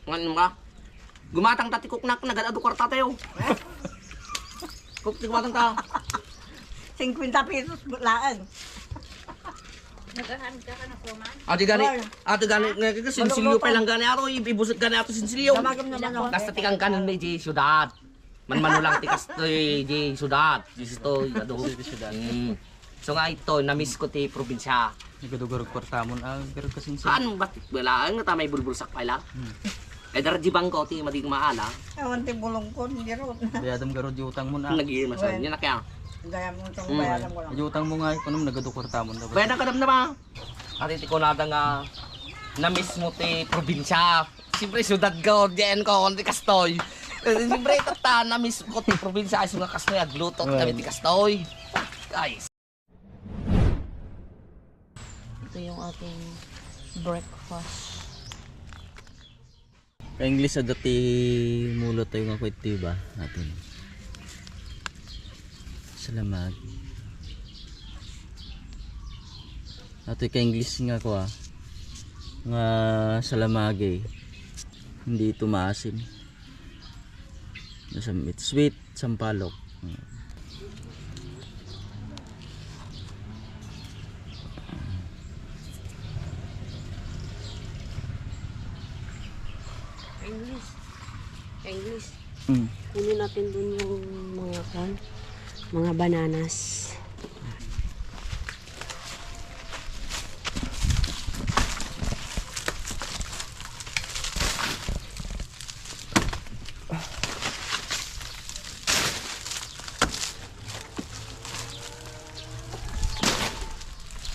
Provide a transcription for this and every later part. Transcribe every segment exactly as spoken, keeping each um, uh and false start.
Ngan ka? Gumatang ta ti kuknak, nagad-adu kwarta tayo. Kuk, ti gumatang ta. Singkwenta pesos laeng. Nagahanda ka na, Roman? Adi gani, Roy. Adi gani, nga, nga, sinsilyo Malungkot. Pa lang gani, aro, ibusot gani ato sinsilyo. Damagam naman, oh. Basta tikang kanan na iti syudad. Manmano lang ti kastoy, di syudad. Di sitoy, adu. Di syudad. Mm. So nga ito, namiss ko ti probinsya. Nagadugarog kwartamon, ah, garog ka sinsilyo. Saan? Ba't wala nga ta may bulbulsak pa ila? Hmm. Eh, dara di bangko, ti madi maala. Awan ti bulong ko, hindi ron. Bayadam garod di utang mo na. Nag-iimasan Well, niya na kaya. Gaya mo itong Hmm. bayaran mo lang. Di utang mo nga, ipanong nagadugarog kwartamon. Bayad ang kadam na ba? Ati ti kunada nga, namiss mo ti probinsya. Siyempre, syudad ko, diyan ko, kundi kastoy. Eh, siyempre, tata, namiss ko ti probinsya, isu nga kastoy, agluto Well. Kami ti kastoy. Guys. Ito yung ating breakfast. Ka-English, adda ti mulo tayo nga kwet, di ba? Atin. Salamag. Ato ka-English nga kuha. Nga salamagi. Hindi ito maasim. Nasam-, it's sweet, sampalok. English. English. Mm. Kunin natin dun yung mga kan, mga bananas.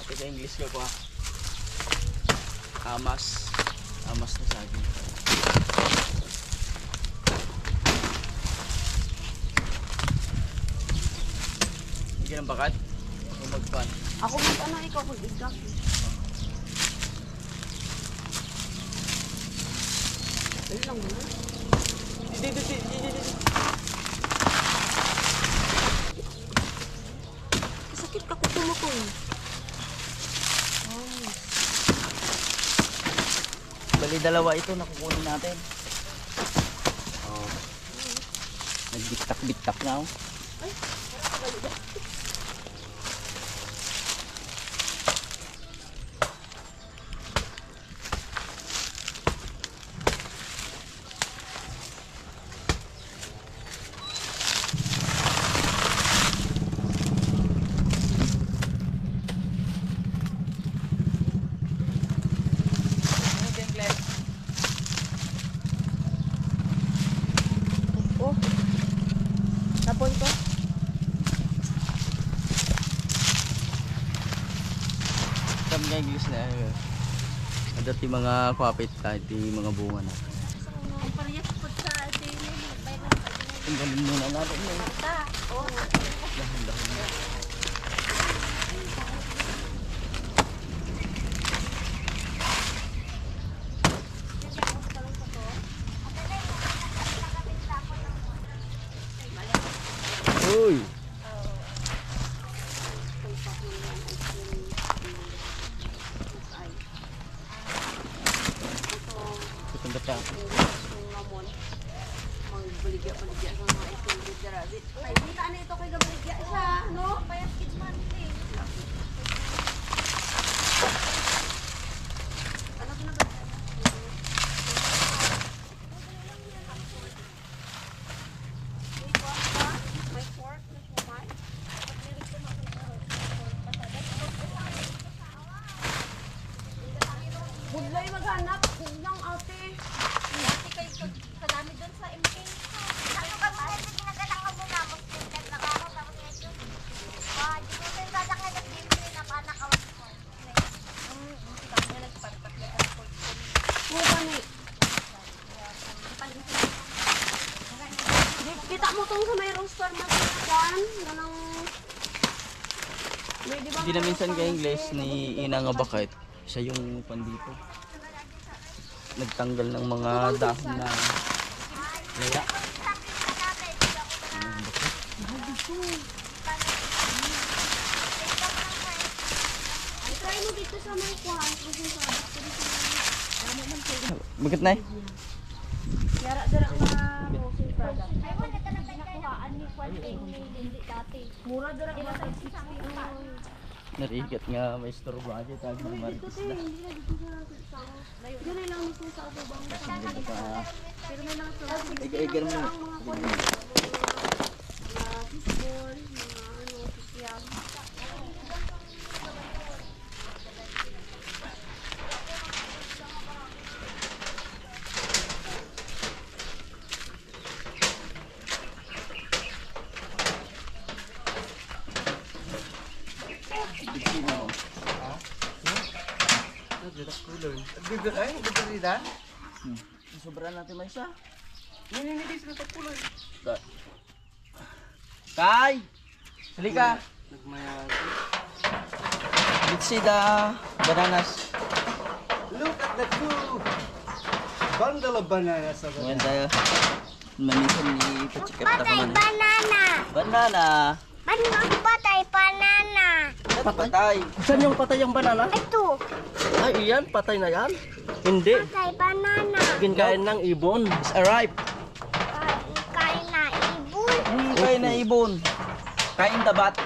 Ito sa English ka pa. Amas. Amas na saging. Hindi ng bakat. Ako magpan. Ako mag-ano, ikaw mag-igak. Ayun lang muna. Di, di, di, di, di, di. Sakit ka, kuko mo to, eh. Oh. Bali, dalawa ito na kukunin natin. Oh. Nagbittak-bittak na, oh. Ay, parang kabaliktad. Oh. Tapon ko. Tam nga English na, eh. Adda ti mga kwapit, ah, ti mga bunga na. Ang parehas po sa atin, eh, may mga Tanggalin muna natin yun. Basta, oh. Dahan-dahan. Uy! Ito, ito, ito. Magbaligya-baligya sa mga itlog, grabe. Ay, kita na ito kay gabaligya siya, no? Payas kid man, eh. Ano ko na ba? May pork ba? May pork? Budlay maghanap, kulang ate. Ate, kay kag-, kadami dun sa M K. Ano ka muna yung ginagalang mo na, Muslim ka na ako, tapos ngayon yun. Ah, di ko yung dadang na nagbibili na pa, nakawan ko. Ang, ang kita ko na nagpartak na sa pork. Buka ni. Di, kita mo tong sa may Rose Pharmacy dyan, na nang, may, di ba, Hindi na may minsan Rose ka English Pharmacy, ni naging Ina nga bakit? Siya yung pandito. Nagtanggal ng mga dahon na laya. Try mo dito sa may kwan, kung saan sa Bakit na eh? Yara dira nga washing product. Ay, wala ka na tayo. Nakuhaan ni Juan kay ni Lindy dati. Mura dira nga sixty. Narigat nga maistorbo nga dyan, tawag ng Uy, dito, marites te, na. Hindi na dito sa, sa, dito na lang mismo sa abubang. Dito pa. Pero may mga iga-iga mo. Ang mga kwan, mga, mga fishball, mga ano, sisiam. Bibir ay, bibir dida. Hmm. Sobra natin may isa. Ini, ini, ini, sila tagpulo. Kay! Halika! Nagmaya. Let's see the bananas. Look at the two bundle of bananas over there. Ngayon tayo. Manisan ni Pachikap na Patay kaman. Banana. Banana. Ban-, patay banana. Saan patay? Saan yung patay ang banana? Ito. Ay, iyan. Patay na yan. Hindi. Patay banana. Kinkain ng ibon. It's a ripe. Ay, kain na ibon. Hmm, kain na ibon. Kain the bat.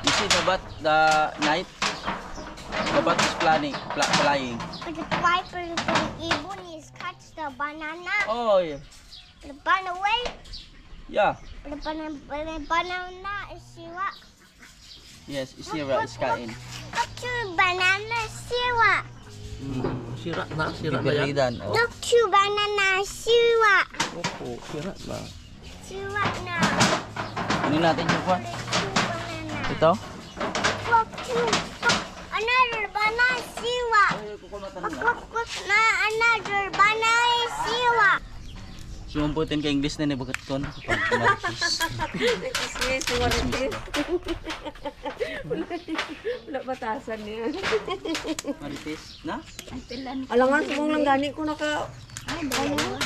You see the bat, the night? The bat is flying, fla-, flying. But the ripe ibon is catch the banana. Oh, yeah. Run away. Yeah. Run, run, run, banana is sira. Yes, is sira, is kain. Look, look, look, look, banana sira. Hmm, sira na, sira na yan. Bibiridan, oh. Look, two banana sira. Opo, sira na. Sira na. Ano natin yung kwan? Two banana. Ito? Look, two. Another banana sira. Look, look, look, na another banana sira. Sumamputin ka English na ni bagat kon. Pag marites. Chismis, ni marites. Wala batasan niya. Marites na? Alangan, subong lang gani ko naka- Ay, dalawa.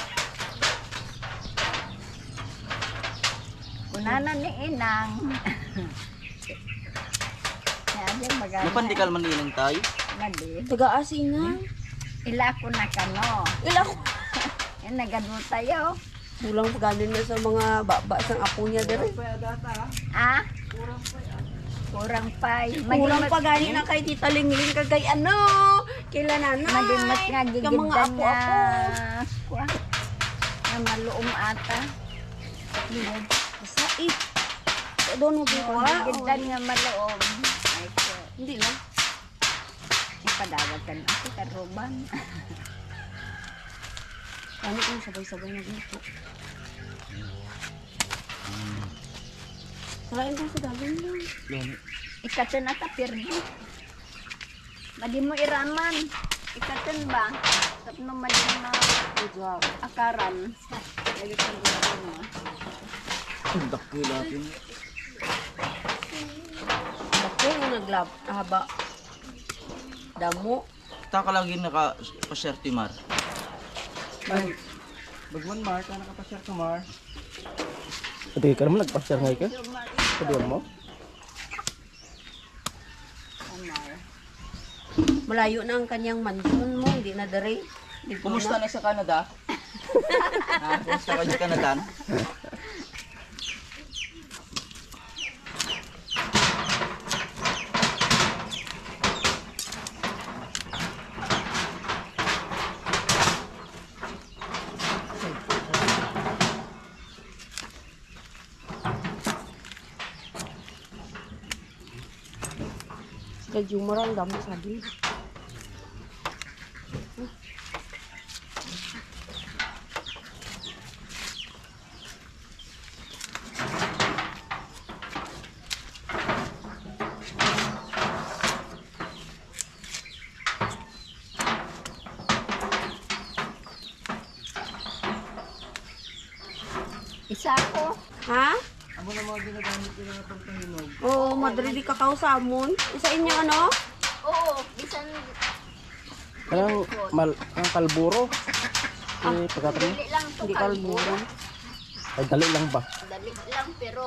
Kunana ni Inang. Kaya din magaling. Mapandikal man Inang tayo? Madi. Taga-Asingan. Ila ko na kano. Ila ko. Yan, nagano tayo. Kulang pa gani na sa mga baba sang apo niya dere. Ah? Kurang pa. Kulang pa gani na kay Tita Lingling kagay ano, kila nanay. Madimat nga ka mga gigidan apo-apo. Nga, kuwan. Nga maluom ata. Basta eh. Doon mo ginawa. Gigidan nga maluom. Ay, so. Hindi lang. Ipadawatan ako, karuban. Ano kung sabay-sabay magluto? Salain ko sa daging mo. Yan. Ikatan na ta, pirmi. Madi mo iraman. Ikatan ba? Tapno madi mo Good job. Akaran. Lagi sa luto mo. Ang dakil natin. Dakil mo naglab-, haba. Damo. Kita ka lagi naka-, pa-share ti Mar. Ay. Bagwan Mar, ka nakapashare ka, Mar. Ate, ka naman nagpashare nga ika? Sabihan mo? Mar. Malayo na ang kanyang mansion mo, hindi na dere. Dito Kumusta na. Na sa Canada? Ha? Kumusta ka sa Canada? Kay Jumar, ang damo saging. Isa ko. Ha? Amo na mga ginagamit nila nga pagpahinog. Oo, madre di kakao sa amon. Isa inyo ano? Oo, bisan Anong mal-, ang kalburo? Ah, eh, pagkatapos? Dili lang to Hindi kalburo. Kalburo. Ay, dali lang ba? Dali lang, pero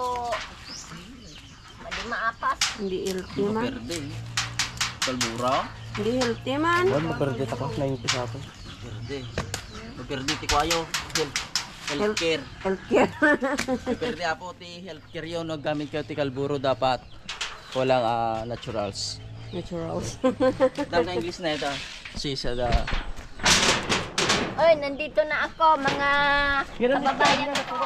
madi maapas. Hindi healthy man. Maperde eh. Kalbura? Hindi healthy man. Wala, maperde ta ka. Nainipis ako. Maperde. Pwerte ti kuayo, health, healthcare. Healthcare. Pwerte, Apo, ti healthcare yo, no, aggamit kayo ti kalburo, dapat walang, ah, naturals. Naturals. Dahil sa English na ito. Sisa da. Oy, nandito na ako, mga kababayan ko.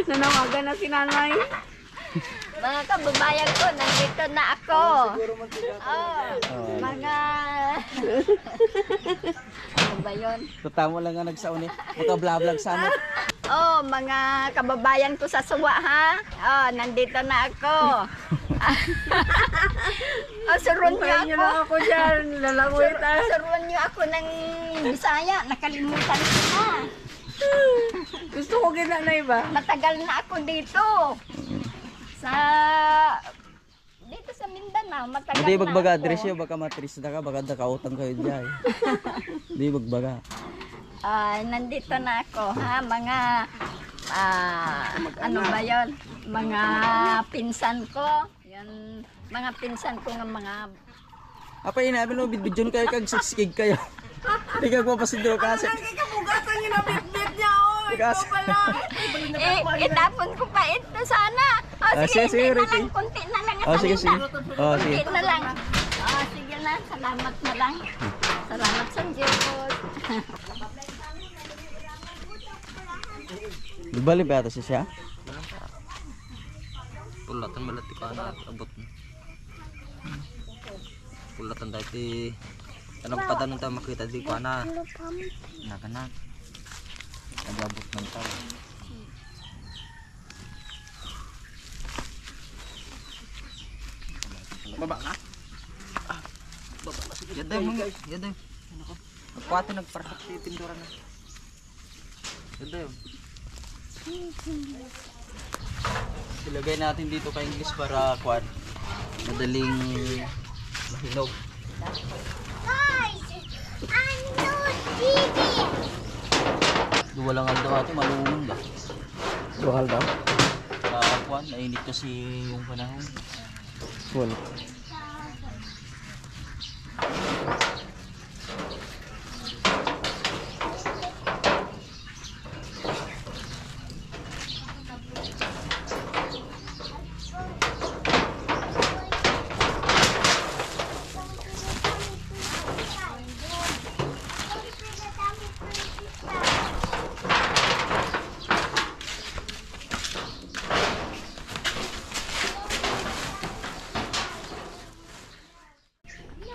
Nanawagan na si nanay. Mga kababayan ko, nandito na ako. Oh, mga ano ba yun? Tatamo lang nga nagsaon eh. Makablablag sa ano. Oh, mga kababayan ko sa suwa, ha? Oh, nandito na ako. Oh, suruan niyo ako. Suruan niyo lang ako dyan. Lalangoy ta. Suruan niyo ako ng Bisaya. Nakalimutan ko na. Gusto ko gina na iba. Matagal na ako dito. Sa, dito sa Mindanao, matagal na ako. Hindi, magbaga address yun, baka matris na ka, baka nakautang kayo dyan. Hindi, magbaga. Ah, nandito na ako, ha, mga, ah, ano ba yun? Mga pinsan ko. Yan, mga pinsan ko nga mga Apay, inamin mo, bidbidyon kayo, kag sixkig kayo. Di ka magpapasidro kasi. Ang kabugasan niyo na bitbit niya, oh. Ikaw pala. Eh, itapon ko pa ito sana. Oh, ah, sige, sige, sige, na lang, kunti na lang. Oh, sige, sige. Oh, sige. Kunti na lang. Oh, sige na, salamat na lang. Salamat sa Diyos. Di ba, libre ata siya? Pulatan malati ka na abot. Pulatan tayo ti, ano, padanon tayo makita di ko, ana. Nakanak. Nagabot man tayo. Baba ka? Ah, baba ka. Sige. Yaday mo, yaday. Nagkuha tayo, nagparsak ti pintura na. Ganda yun. Ilagay natin dito kay English para, kuwan, madaling mahinog. Guys, ano, T V? Duwa lang aldaw ate, malunong ba? Duwa aldaw? Ah, kuwan, mainit kasi yung panahon. Wala.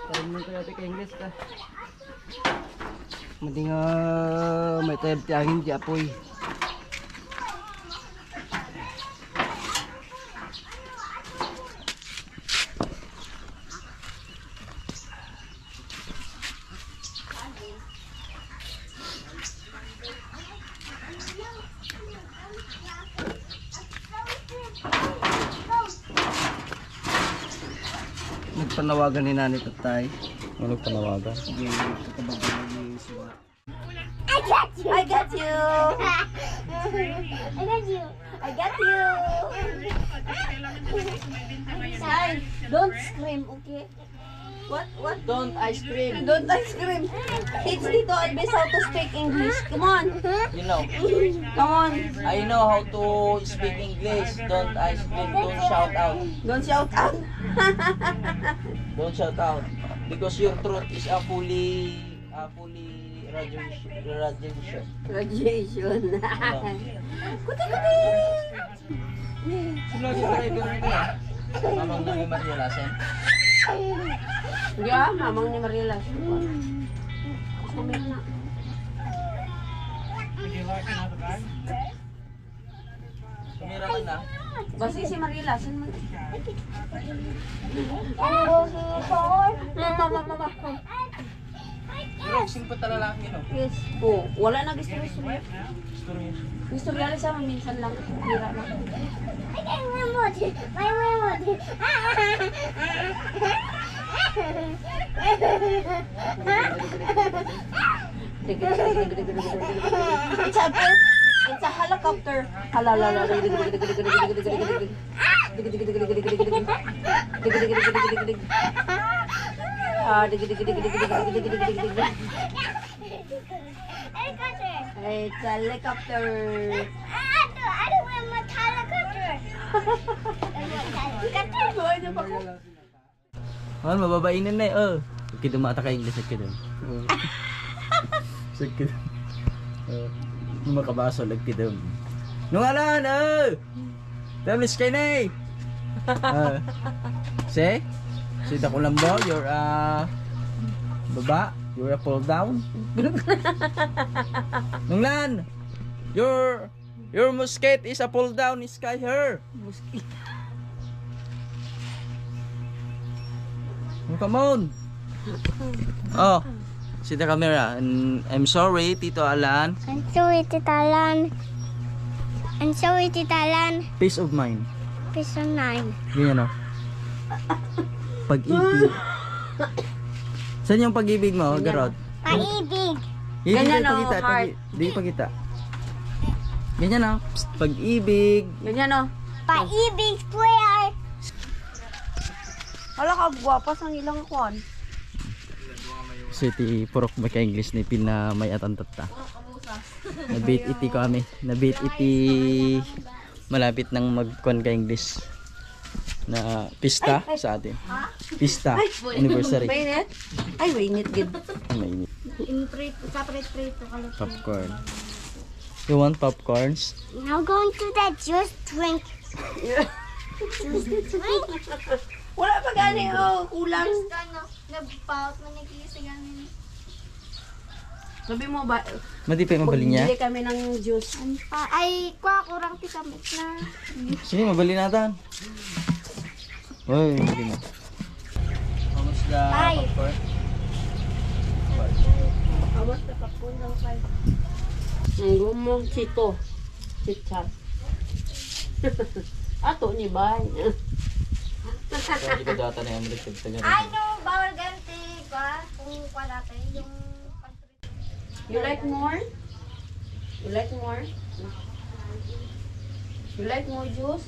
Parang nang kaya ka English ka. Madi nga may tayab ti angin ti apoy. Nagpanawagan ni Nanay Tatay. Ano nagpanawagan? Sige, katabagan ni Suwa. I got you. I got you. I got you. I got you. Ay, don't scream, okay? What? What? Don't ice cream. Don't ice cream. Teach Tito Elvis how to speak English. Come on. You know. Come on. I know how to speak English. Don't ice cream. Don't shout out. Don't shout out. Don't shout out. Because your throat is a fully, a fully radiation. Radiation. Radiation. Ano? Kuti-kuti! Sino ang driver nito, ah? Mamang ni Maria Lasen? Hindi, ah, mamang ni Maria Lasen. Gusto mo yun, ah. Sumira man na. Basta si Maria Lasen mo. Mama, mama, mama. Relaxing pa talaga ang, you know. Yes. Oh, wala na gusto gusto niya. Gusto niya lang sa minsan lang. Bira na. Ay, ay, mamot. May mamot. It's a bird. It's a helicopter. Hala, hala, hala. Ah, digi, digi, digi, digi, digi, digi. Ah, digi, digi, digi, digi, digi, digi. Ah, digi, digi, digi, digi, digi, digi, digi, digi, digi. Helicopter. It's a helicopter. Ano, ano, may mata helicopter. Helicopter. Ano, mababain na eh. Oh. Kidum ata ka English at kidum. Oh. Sige. Oh. Makabasol ag kidum. Nung alan, oh. Tell me, Skinny. Ah. See? See the Colombo, you're a baba, you're a pull down. Nunglan, your, your musket is a pull down, sky her. Musket. Oh, come on. Oh, see the camera. And I'm sorry, Tito Alan. I'm sorry, Tito Alan. I'm sorry, Tito Alan. Peace of mind. Peace of mind. Ganyan, oh. Pag-ibig. Saan yung pag-ibig mo, Ganyan, Garot? Paibig. Hindi Ganyan, oh, pakita, heart. Pag-, di pakita. Ganyan, oh. Psst, pag-ibig. Ganyan, oh. Paibig, swear. Hala ka, guwapa sang ilang kuan. So, iti purok maka-English ni pinamay-atan tatta. Nabit iti kami. Nabit iti malapit nang magkuan ka English na pista Ay, ay. Sa atin. Ha? Pista, Ay, anniversary. Mainit? Ay, mainit gid. Mainit. In prito, sa prito, prito, kaluto. Popcorn. You want popcorns? Now going to the juice drink. Juice drink. Wala pa gani, oh, kulang. Ano, nagpaot man ni Kisa gani. Sabi mo ba, Madi pa yung mabalin niya? Magbibili kami ng juice. Ano pa? Ay, kwa, kurang ti kamot na. Sige, mabalin natin. Uy, hindi na. How much the Five. Popcorn? How much the popcorn daw, five? Ang gumo, sito. Sitsa. Ato ni bay. Hindi ka data na yung nagtagtagan. Ay, no, bawal ganti, ba? Kung wala tayo, yung You like more? You like more? You like more juice?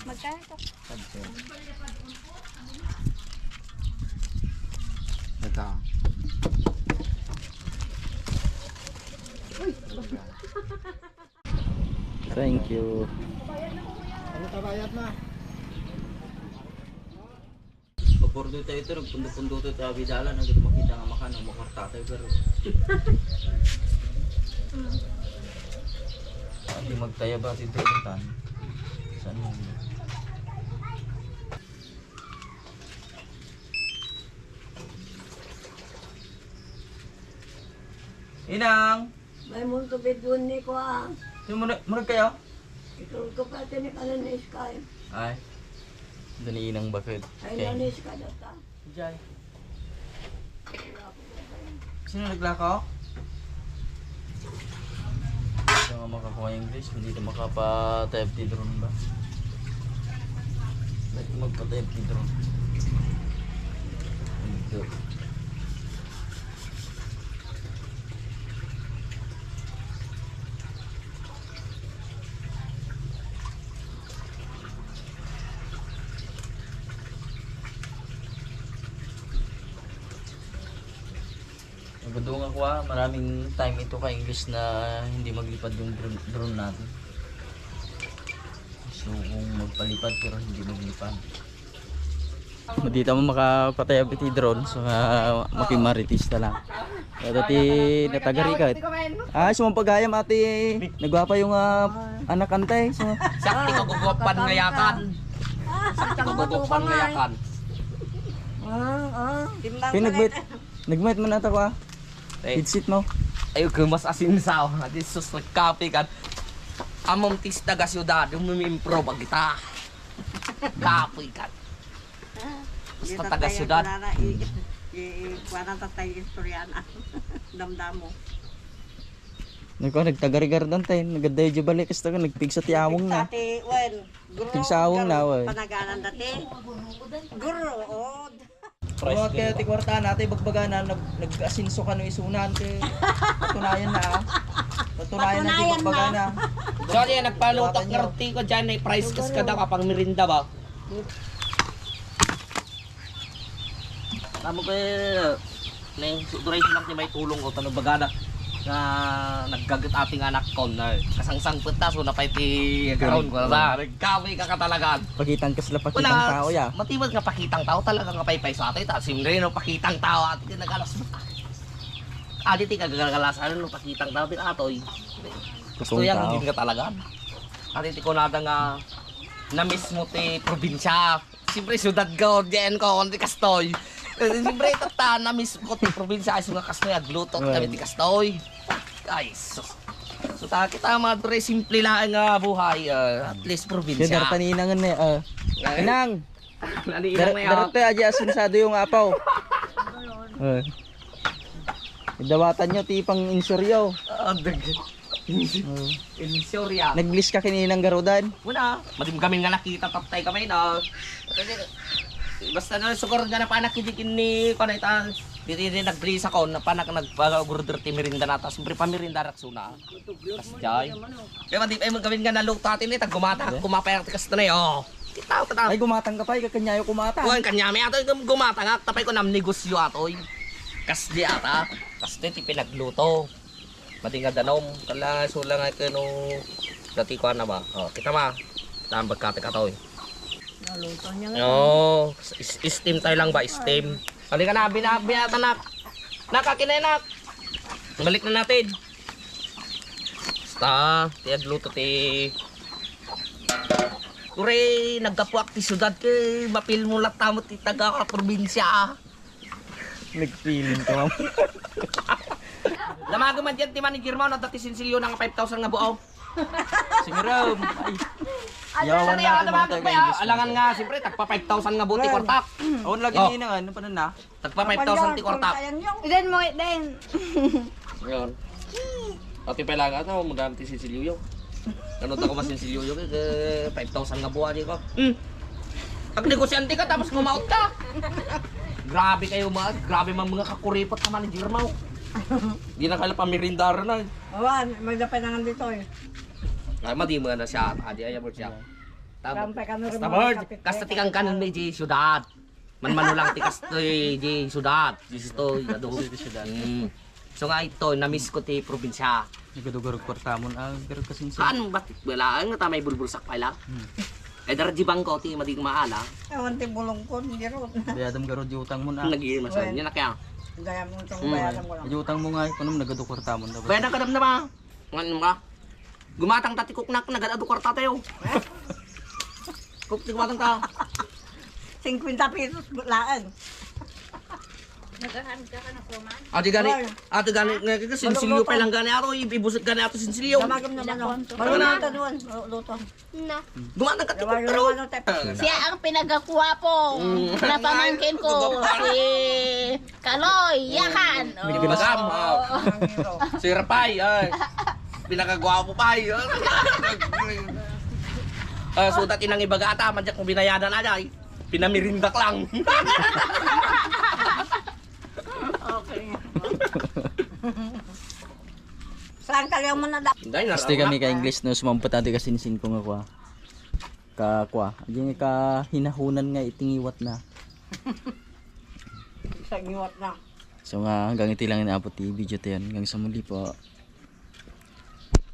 Magkano to? Ito. Thank you. Ano, tabayad na? Pagpurdo tayo ito, nagpundo-pundo tayo, tabi dalan, ang gusto makita nga makan, ang makarta tayo, pero hindi magtaya ba si Jonathan? Saan mo? Inang! May multo bedroom ni ko, ah. Sino muna, muna kayo? Ikaw ka pa, tini ka na ni Sky. Ay. Dali inang bakit? Ay, Okay. Nanis ka data. Jai. Sino naglakaw? Ito nga makakuha yung English, hindi ito makapatayab ti drone ba? Ba't magpatayab ti drone? Ito. Nagdungan ko, ah, maraming time ito ka English na hindi maglipad yung drone, drone natin. So, kung magpalipad pero hindi maglipad. Dito mo makapatay iti drone, so, ah, makimarites na lang. Ito ti natagari ka. Ah, sumang pagayam ati. Nagwapa yung, ah, anak antay. So, Sakti ka guguwapan nga yakan. Sakti ka guguwapan nga yakan. Ah, ah. Pinagmit. Nagmit man ata ko, ah. Eh. Headset mo. Ayaw ka mas asin sa ako. Ati sus, nagkape ka. Amom tis taga syudad, umiimpro ba kita? Kapoy ka. Basta taga syudad. I, i, i, kuwan ang tatay istorya na. Damdamo. Nagko, nagtagarigar dan tayo. Nagadayo di balik. Kasta ka, nagpigsa ti awong na. Pigsa ti, wen, guro, Pigsa awong na, guro, wen. Panaganan dati. Guro, oh. Price Tawag kayo, din. Ti kwarta na, ti bagbaga na, nag-, nag-asinso ka no isunan, ti patunayan na, ah. Patunayan na, ti Patunayan bagbaga na. na. So, yan, nagpalutak Kwarta nga niyo. Roti ko dyan, eh, price kas kada ka pang merinda ba? Tama ko, eh, Neng, su-, duray lang ti maitulong ko, tano bagada nga naggaget ating anak ko, na kasangsangpet ta, so napay ti karon ko, na, nagkaway ka katalagan. Pakitang kas la pakitang Wala, tao, ya. Matimat nga pakitang tao, talaga nga paypay sa atoy, ta, simre, no, pakitang tao, ati, nagalas mo. Adi ti kagagalasan, no, pakitang tao, ti atoy. Gusto Kung yan, tao. Hindi ka talaga. Adi ti kunada nga, na mismo ti probinsya. Siyempre, syudad ko, diyan ko, kundi kastoy. Eh, siyempre, tatta, na miss ko ti probinsya, ay, so nga kastoy, agluto, Right. Kami ti kastoy. Ay, sus. So, ta, kita, madre, simple lang nga buhay, ah, at least, Kaya probinsya. Darta ni Inang, eh, ah. Ay. Inang! Nani Dar-, Inang na yan? Darta, aja, asensado yung apaw. Eh. Idawatan nyo, ti pang insuryo. Ah, dag-, Oh. Insurya. Nag-bless ka kinina nga garudan? Wala. Madim kami nga nakita, taptay kami na. Kasi, basta na, sukar nga napanak, hindi kini, panay ta, dito, dito, nag-bless ako, napanak, nagpag-order ti merienda nata. Siyempre, pamerienda, raksuna. Kasjay. Kaya madi, ay, magkawin nga naluto atin, eh, tag gumata, Yeah. Kumapay ang tikas na, eh, oh. Kita, kita. Ay, gumatang ka pa, ikaw kanyayo kumata. Kuwan, kanyami ato, yung gumatang, ah, tapay ko nam negosyo ato, eh. Kasdi ata, kasdi ti pinagluto. Madi nga danom, kala, sula nga kano, dati ko na ba? Oh, kita ma, tambag ka, teka to, eh. Naluto niya nga. Oo, s-, s-, steam tayo lang ba? Steam. Halika na, bina-, binatanak. Nakakinay, nak. Balik na natin. Basta, ti agluto ti. Ure, naggapuak ti syudad, ke, mapil mo lang tamo ti taga probinsya, ah. Nagpiling ka, ma'am. Damagan man dyan ti manager mo, no, dati sinsilyo na nga five thousand nga buo. Singiram. Ay. Yawan Ano na yan, yung damagan taga pa yan. English Alangan natin. Nga, siyempre, tagpa five thousand nga buo ti Well, kwartak. Awan lagi Oh. Ni na nga, ano pa na na? Tagpa five thousand ti kwartak. Ilan mo, then? Ngayon. Ati pa lang, ano, mo dam ti sinsilyo. Ano ta ko masinsilyo, eh, five thousand nga buo, di ko. Hmm. Pag negosyante ka, tapos kumaot ka. Grabe kayo, ma-, grabe man mga kakuripot sa manager mo. Di na kaya pamirindara na, eh. Awan, may dapay na nga dito, eh. Ay, madi mo na siya. Adi, ay, mo siya. Tam-, Tam-, kano rin basta mga bird, kapit-, kasta tikang kanon ni J Syudad. Manmano lang ti kastoy, J Syudad. Kastoy, adu. Kastoy ti syudad. Mm. So nga ito, na-miss ko ti probinsya. Nagadugarog kwartamon, ah, garag kasinsin. Haan, ba't wala, ang natamay bulbulsak pa ila? Hmm. Ay, dara di bangko, ti madig maala. Awan ti bulong ko, hindi ron. Bayadam garod di utang mo na. Nag-iimasan Well, niya na kaya. Gaya mo itong Hmm. Bayadan ko lang. Di utang mo nga, ikunong nagadu kwartamon. Dapat. Bayadan ka dam na ba? Ngan mo ka? Gumatang ta ti kuknak, nagadu kwarta tayo. Kuk, ti gumatang ta. Cincuenta pesos laeng. Naghahan ka ka na kuman? Adi gani, Ay. Adi gani, nga, nga, sinsilyo pa lang gani ato, ibusik gani ato sinsilyo. Damagam naman, oh. Ano na? Maluluto doon, maluluto. Na. Gumatang ka ti Gawa kuk, yung pero. Ano, tep. Siya ang pinagagwapo Mm. Na pamangkin ko, Pinagagwapo. Si Kaloy, yakan. Oh. Pinagagwapo. Oh. Si Rapay, ay. Pinakagwapo pa, ay. Ah, so dati nang ibaga ata, manjak mo binayadan, ay. Pinamirindak lang. Okay. Saan ka lang mo na da? Hindi, Asti kami naraunak. Ka-English no, sumampat ati kasinsin ko nga kwa. Ka kwa. Adi nga kahinahunan nga itingiwat na. Sa ngiwat na. So nga, hanggang iti lang inaabot ti video tayo. Hanggang sa muli po.